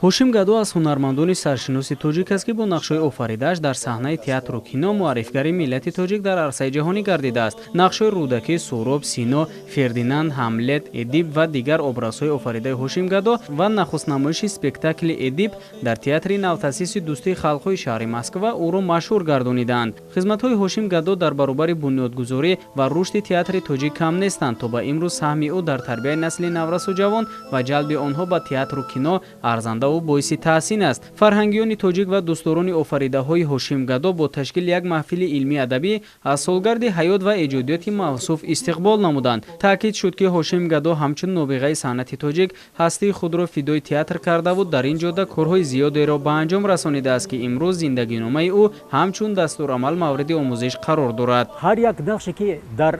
Ҳошим Гадо аз ҳунармандони саршиноси тоҷик аст, ки бо нақшҳои офаридааш дар саҳнаи театру кино муаррифгари миллати тоҷик дар арсаи ҷаҳонӣ гардидааст. Нақшҳои Рӯдакӣ, Суҳроб, Сино, Фердинанд, Ҳамлет, Эдип ва дигар образҳои офаридаи Ҳошим Гадо ва нахустнамоиши спектакли Эдип дар театри навтаъсиси дӯстии халқҳои шаҳри Москва ӯро машҳур гардонидаанд. Хизматҳои Ҳошим Гадо дар баробари бунёдгузорӣ ва рушди театри тоҷик кам нестанд. То ба имрӯз саҳми ӯ дар тарбияи насли наврасу ҷавон ва ҷалби онҳо ба театру кино арзандаву боиси таҳсин аст. Фарҳангиёни тоҷик ва дӯстдорони офаридаҳои Ҳошим Гадо бо ташкили як маҳфили илмӣ адабӣ аз солгарди ҳаёт ва эҷодиёти мавсуф истиқбол намуданд. Таъкид шуд, ки Ҳошим Гадо ҳамчун нобиғаи санъати тоҷик ҳастии худро фидои театр кардаву дар ин ҷода корҳои зиёдеро ба анҷом расонидааст, ки имрӯз зиндагиномаи ӯ ҳамчун дастурамал мавриди омӯзиш қарор дорад. Ҳар як нақше, ки дар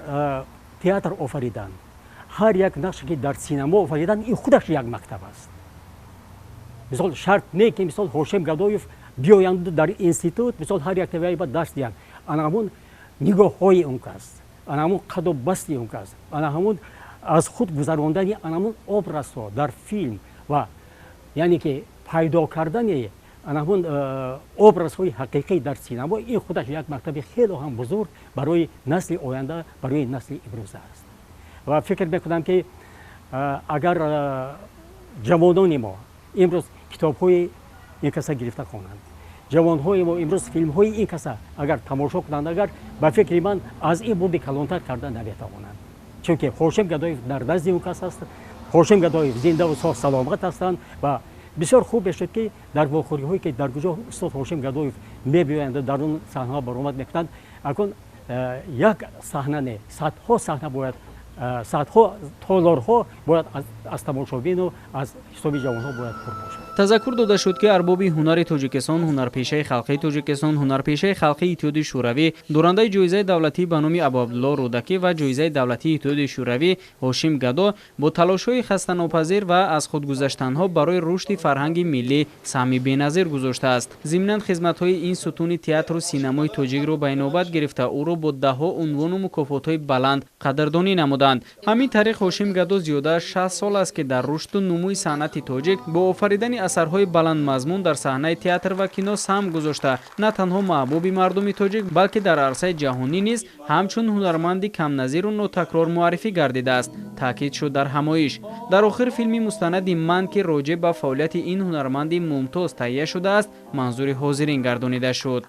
театр офариданд, ҳар як нақше, ки дар синамо офариданд, ин худаш як мактаб аст. Мисол, шарт не, ки мисол Ҳошим Гадоев биёянд дар институт, мисол, ҳар як таваи ба дарс диҳанд. Ана ҳамун нигоҳҳои он кас, ана ҳамун қаду басти он кас, ана ҳамун аз худ гузарондани ана ҳамун образҳо дар филм ва яъне ки пайдо кардани ана ҳамун образҳои ҳақиқӣ дар синамо, ин худаш як мактаби хело ҳам бузург барои насли оянда, барои насли имрӯза аст. Ва фикр мекунам, ки агар ҷавонони мо имрӯз китобҳои ин каса гирифта хонанд, ҷавонҳои мо имрӯз филмҳои ин каса агар тамошо кунанд, агар ба фикри ман аз ин бурди калонтар карда наметавонанд, чунки Ҳошим Гадоев дар назди он кас аст. Ҳошим Гадоев зиндаву соҳ саломат ҳастанд ва бисёр хуб мешуд, ки дар вохӯриҳое, ки дар куҷо устод Ҳошим Гадоев мебиёянд, дар он саҳнаҳо баромад мекунанд, акун як саҳна не, садҳо саҳна бояд, садҳо толорҳо бояд аз тамошобину аз ҳисоби ҷавонҳо бояд пур бошад. Тазаккур дода шуд, ки арбоби ҳунари Тоҷикистон, ҳунарпешаи халқии Тоҷикистон, ҳунарпешаи халқии Иттиҳоди Шӯравӣ, дорандаи ҷоизаи давлатӣ ба номи Абуабдулло Рӯдакӣ ва ҷоизаи давлатии Иттиҳоди Шӯравӣ Ҳошим Гадо бо талошҳои хастанопазир ва аз худгузаштанҳо барои рушди фарҳанги миллӣ саҳми беназир гузоштааст. Зимнан, хизматҳои ин сутуни театру синамои тоҷикро ба инобат гирифта, ӯро бо даҳҳо унвону мукофотҳои баланд қадрдонӣ намуданд. Ҳамин тариқ, Ҳошим Гадо зиёда аз 60 сол аст, ки дар рушду нумӯи санъати тоҷик бо офаридани асарҳои баландмазмун дар саҳнаи театр ва кино саҳм гузошта, на танҳо маҳбуби мардуми тоҷик, балки дар арсаи ҷаҳонӣ низ ҳамчун ҳунарманди камназиру нотакрор муаррифӣ гардидааст, таъкид шуд дар ҳамоиш. Дар охир филми мустанади «Ман», ки роҷеъ ба фаъолияти ин ҳунарманди мумтоз таҳия шудааст, манзури ҳозирин гардонида шуд.